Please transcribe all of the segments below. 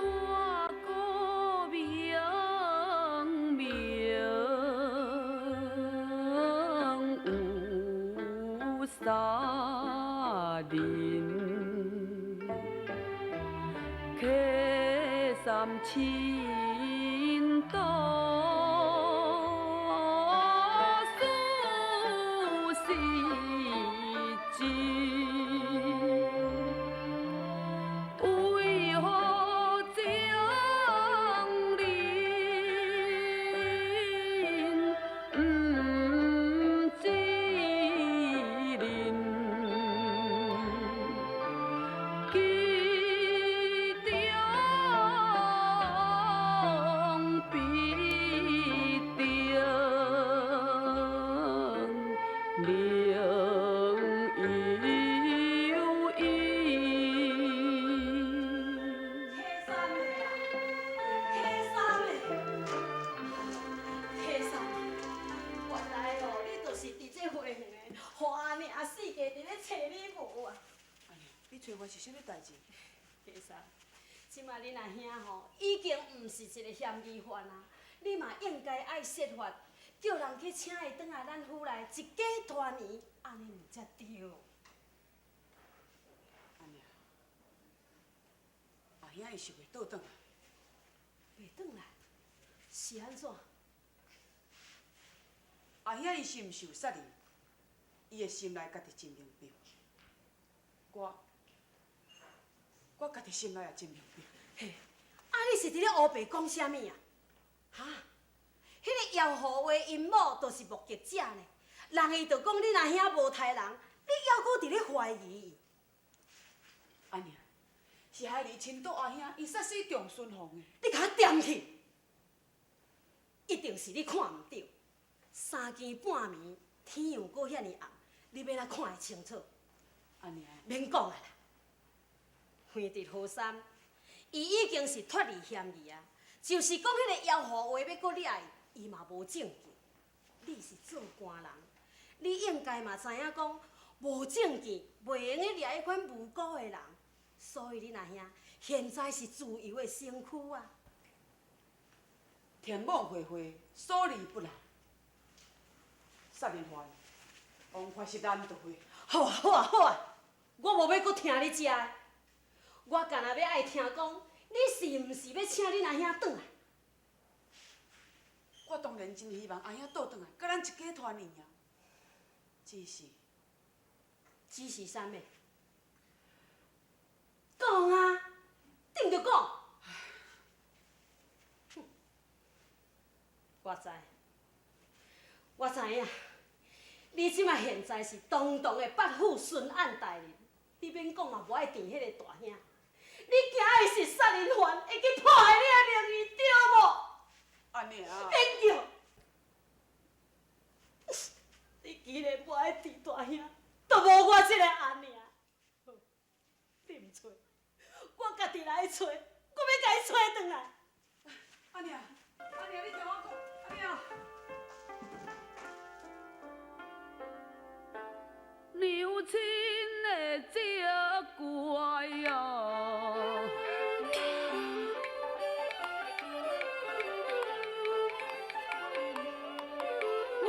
大鼓鳴鳴有殺人，客三親多事實真。為何將人毋知恁？其中必定另有因。客三的啊，客三的，客三，原來哦，你就是佇這花園的，予阿娘四界佇咧揣你無啊？阿娘，你揣我是啥物代誌？客三，這馬恁阿兄吼已經毋是一個嫌疑犯啊，你嘛應該愛設法叫人去請伊轉來咱府內一家團圓，按呢毋才對。阿娘，阿兄伊是袂倒轉來。袂轉來，是按怎？阿兄伊是毋是有殺人？伊的心內家己真明白。我家己心內也真明白。嘿，啊！你是佇咧烏白講啥物啊？哈？彼個姚和話𪜶某就是目擊者呢，人伊就講恁阿兄無刣人，你猶閣佇咧懷疑伊？阿娘，是孩兒親睹阿兄伊殺死仲孫鳳的。你共我恬去！一定是你看毋著。三更半暝，天又閣遐爾暗，你欲按怎看會清楚？阿娘，免講啊啦。橫直何三，伊已經是脫離嫌疑啊。就是講，彼個妖狐話欲閣掠伊，伊嘛無證據。你是做官人，你應該嘛知影講，無證據袂用得掠彼款無辜的人。所以恁阿兄現在是自由的身軀啊！天網恢恢，疏而不漏。殺人犯，王法是難逃的。好啊好啊好啊！我無欲閣聽你這的，我干焦欲愛聽講，你是毋是欲請恁阿兄轉來？我當然真希望阿兄倒轉來，佮咱一家團圓啊。只是，只是啥物？講啊，轉著講。哼，我知，我知影，你這馬現在是堂堂的八府巡按大人，你免講嘛無愛見彼个大兄，你驚的是殺人犯會去破壞你的名譽，對無？阿娘，免叫，你既然無愛見大兄，就無我這个阿娘。你毋揣，我家己來揣，我欲共伊揣轉來。阿娘，阿娘，你聽我講，阿娘。娘親的責怪啊！阮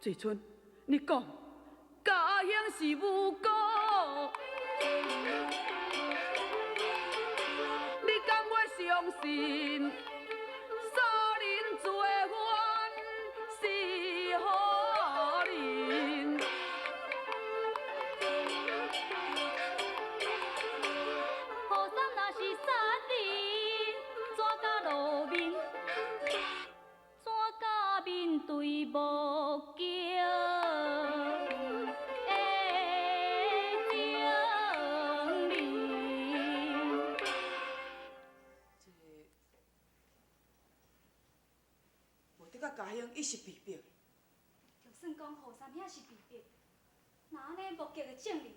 水春，你讲，家乡是无辜，你敢会相信？杀人罪犯是何人？雨伞若是杀人，怎敢露面？怎敢面对目击的证人？这无得佮家乡伊是被逼的。就算讲雨伞兄是被逼，若按呢目击的证人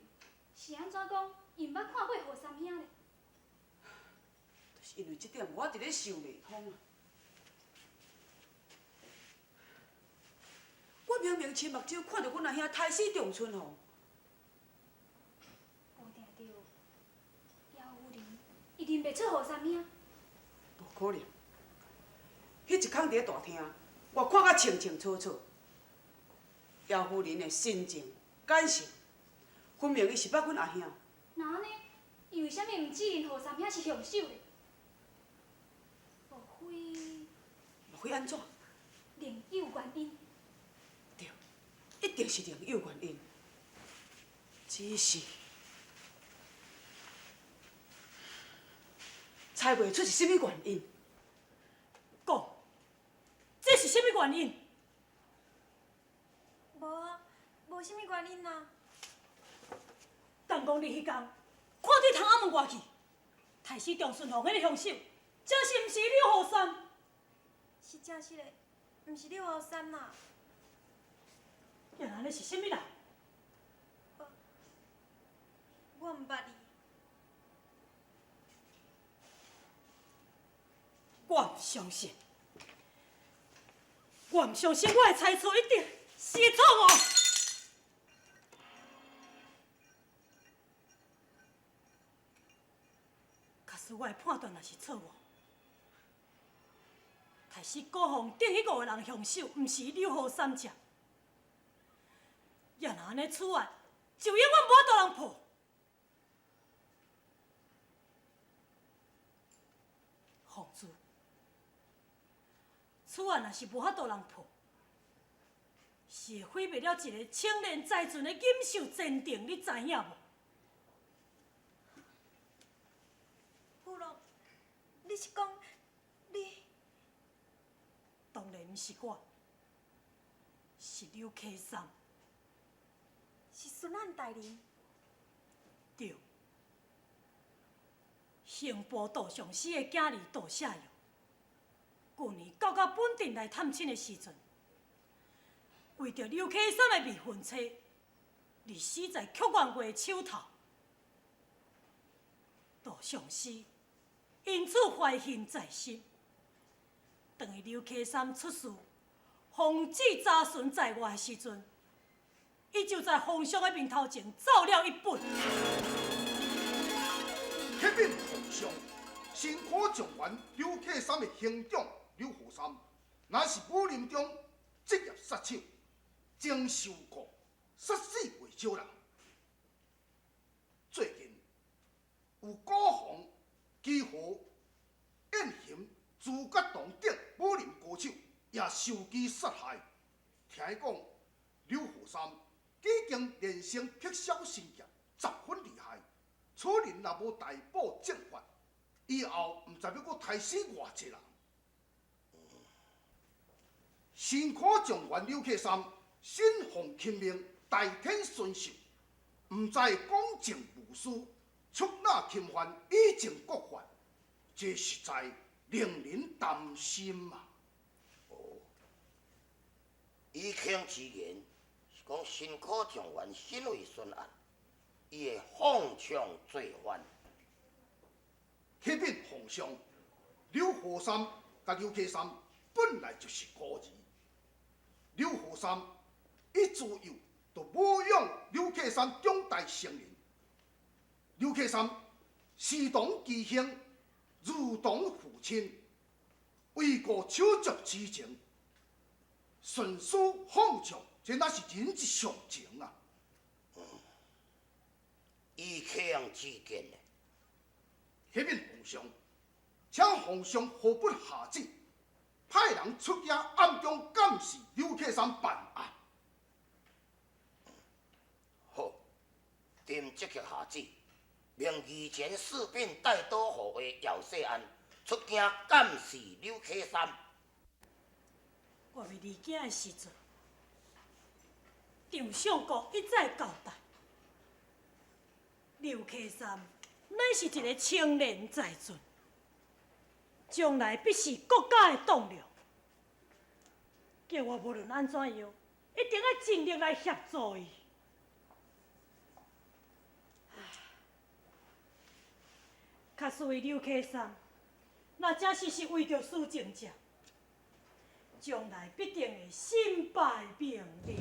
是按怎讲？伊毋捌看过雨伞兄咧？就是因为这点，我伫咧想袂通啊！我明明亲目睭看著阮阿兄刣死仲春凤，无定著姚夫人伊认袂出雨伞兄。无可能。彼一空伫咧大厅，我看甲清清楚楚。姚夫人的神情、眼神，分明伊是捌阮阿兄。若按呢，伊为啥物毋指认雨伞兄是凶手咧？莫非？莫非按怎？另有原因？对，一定是另有原因。只是猜袂出是啥物原因。讲，这是啥物原因？无啊，无啥物原因啊。敢讲你彼工看对窗仔门外去，刣死仲顺凤彼个凶手，这是毋是刘雨珊？是真实的，毋是刘雨珊啦。呀，按呢是啥物人？我毋捌伊。我毋相信，我毋相信我的猜测一定是错误。假使我的判断若是错误，刣死高凤等彼五个人凶手，毋是刘雨珊者，也若按呢此案就永远无法度人破。凤珠，此案若是无法度人破，是会毁灭了一个青年才俊的锦绣前程，你知影无？芙蓉，你是讲你？当然毋是我，是刘启三。是孙安大人。对。刑部杜尚书的囝儿杜少爷，旧年到甲本镇来探亲的时阵，为著刘启三的未婚妻，而死在曲元月的手头。杜尚书因此怀恨在心，当伊刘启三出事，奉旨查询在外的时阵，伊就在皇上的面头前奏了一本。启禀皇上，新科状元刘启三的兄长刘雨珊，乃是武林中职业杀手，曾受雇杀死袂少人。最近有高雄、基河、燕行、诸葛堂等武林高手也受其杀害。听讲刘雨珊已经练成碧霄神剑，十分厉害。此人若无逮捕正法，以后毋知欲阁刣死偌济人。新科状元刘启三身奉钦命，代天巡视，毋知公正无私，出纳侵犯，以正国法，这实在令人担心啊！哦，以卿之言，是讲新科状元身为巡按，伊会放枪罪犯。启禀皇上，刘雨珊佮刘启三本来就是孤儿。刘雨珊伊自幼就母养刘启三长大成人。刘启三视同其兄，如同父亲，为顾手足之情，顺势放将這哪是人之常情啊！以客之見呢？彼面皇上，請皇上何不下旨，派人出京暗中監視劉克三辦案？好，朕即刻下旨，命御前侍嬪帶刀護衛姚世安出京監視劉克三。我未離京的時陣，張相國一再交代，劉克三乃是一個清廉才俊，將來必是國家的棟梁。叫我無論按怎樣，一定愛盡力來協助伊。假使劉克三，若真是是為著施政者，將來必定會身敗名裂。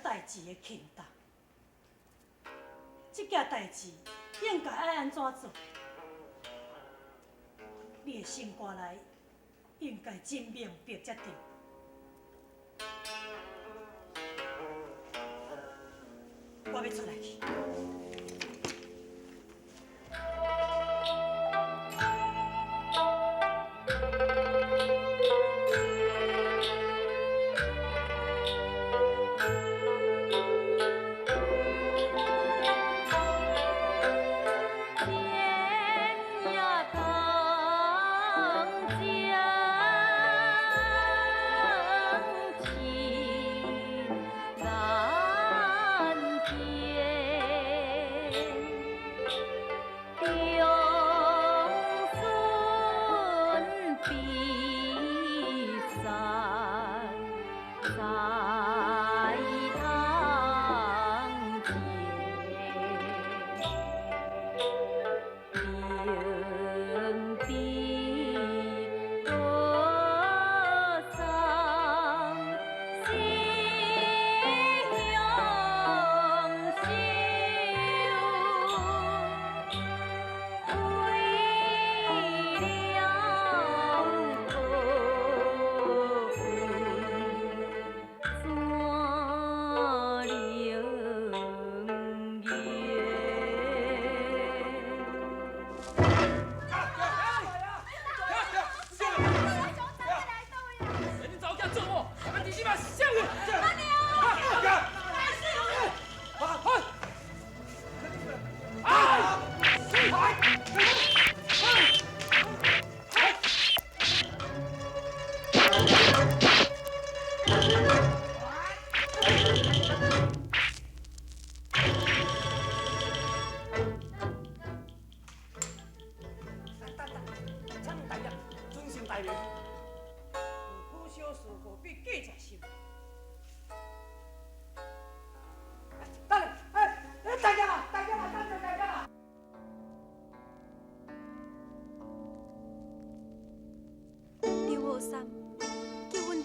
代誌的輕重，這件代誌應該愛按怎做？你的心肝內應該真明白才對。我欲出來去。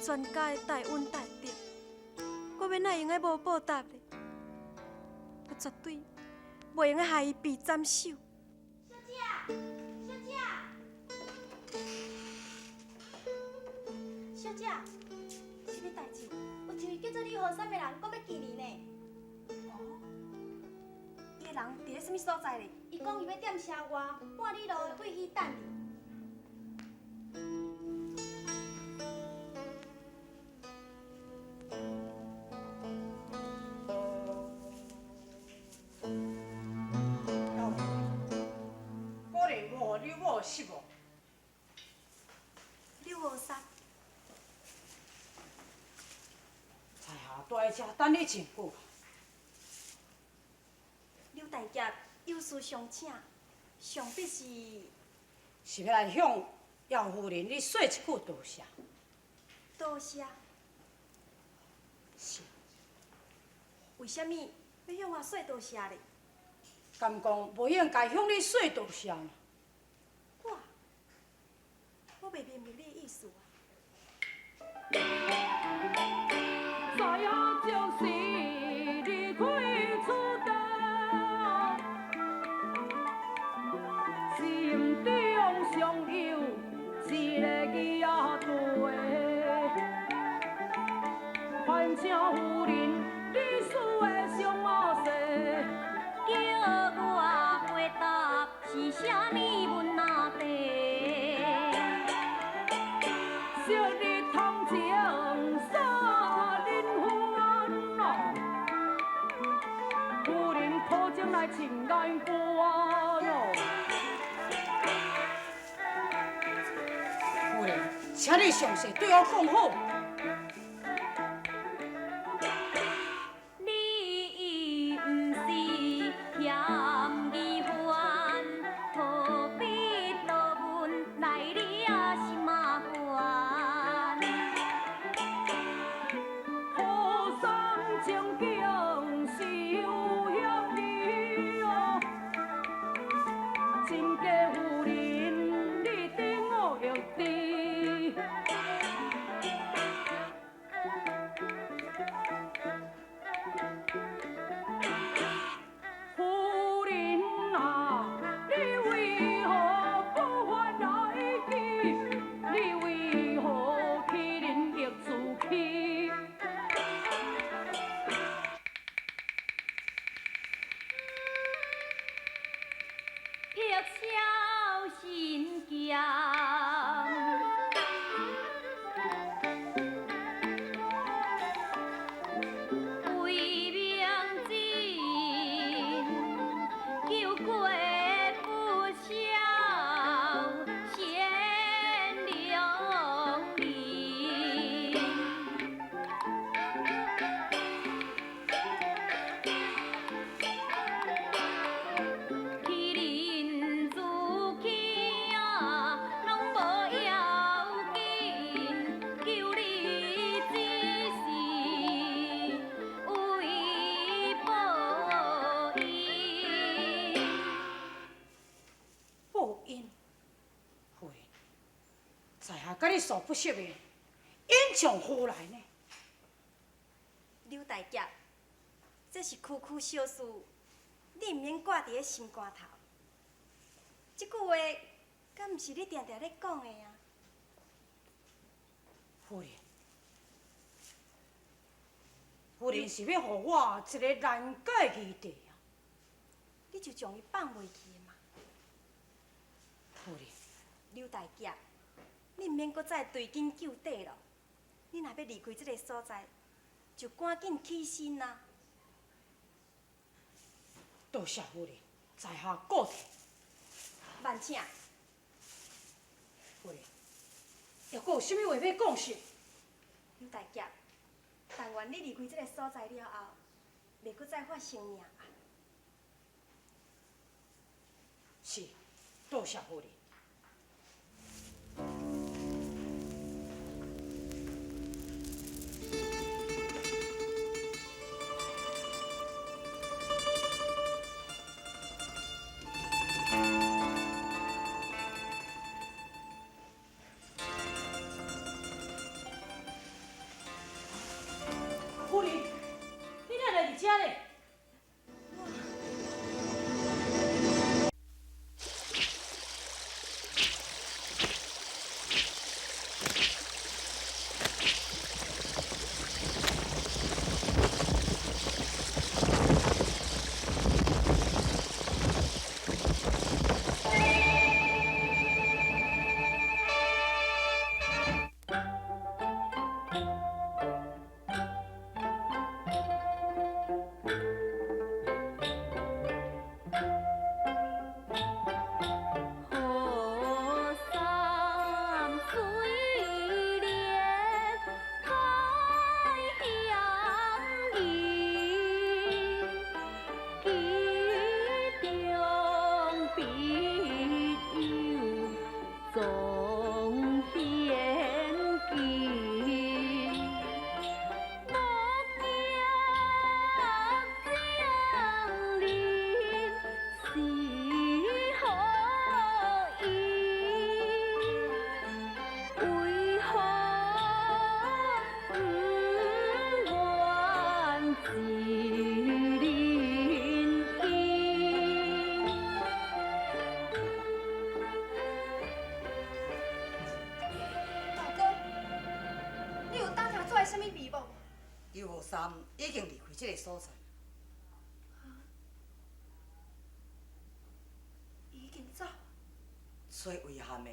全家的大恩大德，我欲哪会用得无报答咧？我绝对袂用得害伊被斩首。小姐，小姐，小姐，啥物代志？有一位叫做李和三的人讲欲见你呢。哦，彼个人佇咧啥物所在咧？伊讲伊欲踮城外半里路的废墟等你。失望。刘和三，在下蹛伫遮等你真久。刘大侠有事相请，想必是是欲来向姚夫人你说一句多谢。多谢。是。啥物欲向我說多謝咧？敢講無應該向你說多謝嘛？我，我袂明白你的意思啊。知影就是離開此地，心中尚有一个疑對，煩請夫人你輸的上仔細。叫我回答是啥物問題？昔日同情殺人犯哦，夫人可情來親眼看哦。夫人，請你詳細對我講好。你毋是嫌疑犯，何必多問來惹心煩？何三情景是有嫌疑哦，真假夫人你等我欲知。夫人啊，你為何不還來記？你為何欺人亦自欺？碧痟心劍，為明真，救過不少賢良人。欺人自欺啊，攏無要緊，救你只是為報應。報應，夫人，在下佮你所不識的，因從何來呢？劉大俠，這是區區小事，你毋免掛佇咧心肝頭。這句話，敢毋是你定定咧講的啊？夫人，夫人是欲予我一个難解疑題啊！你就將伊放袂記嘛。夫人，劉大俠，你毋免閣再追根究底咯。你若欲離開這个所在，就趕緊起身啊！多謝夫人，在下告退。慢請。夫人，猶閣有啥物話欲講是？劉大俠，但願你離開這个所在了後，袂閣再發生命案。是，多謝夫人。夫人，你哪來佇遮咧？ Thank 經離開這个所在。伊已經走。最遺憾的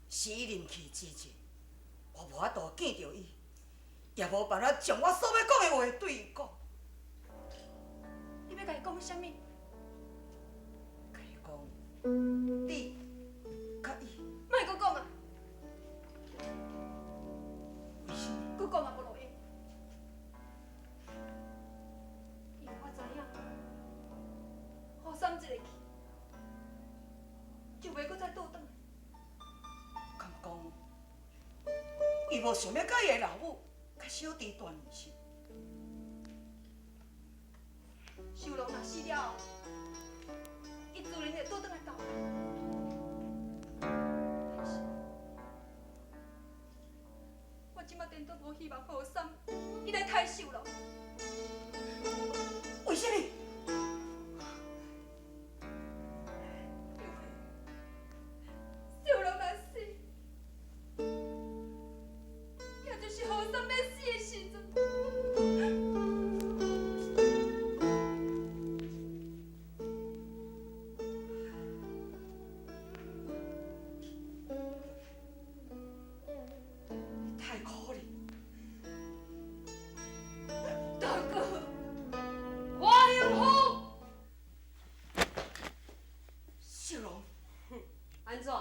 是，伊臨去之前，我無法度見著伊，也無辦法將我所欲講的話對伊講。你欲共伊講啥物？共伊講，你佮伊。莫閣講啊！為啥物？閣講嘛無路用。因為我知影，何三一个去，就袂閣再倒轉來。敢講，伊無想欲佮伊的老母、佮小弟斷親。秀龍若死了後，伊自然會倒轉來投來。但是，我這馬顛倒無希望何三，伊來刣秀龍。為啥物？因為秀龍若死，也就是何三欲死的時陣。太可憐。大哥，我幸福。秀龍，按怎？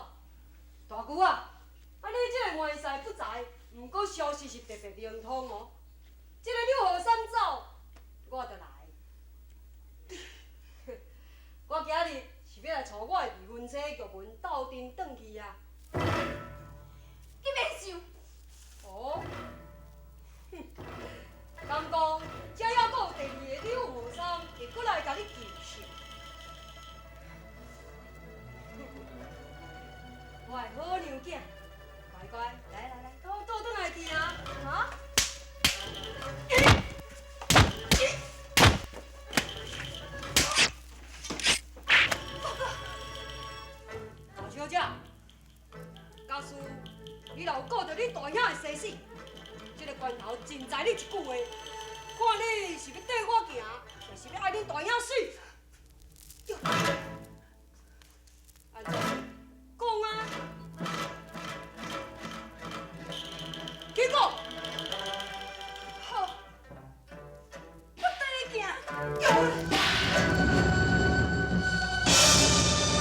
大姑啊，啊你這個外婿不在，毋過消息是特別靈通哦。這个柳何三走，我就來。我今日是欲來帶我的未婚妻玉文鬥陣轉去啊。你免想。哦，哼，敢講這猶閣有第二个柳何三會閣來共你求親？我的好娘囝，乖乖，來來來，佮我倒轉來行，哈？大小姐，假使你若有顧著你大兄的生死，這个關頭盡在你一句話，看你是欲綴我行，抑是欲愛恁大兄死？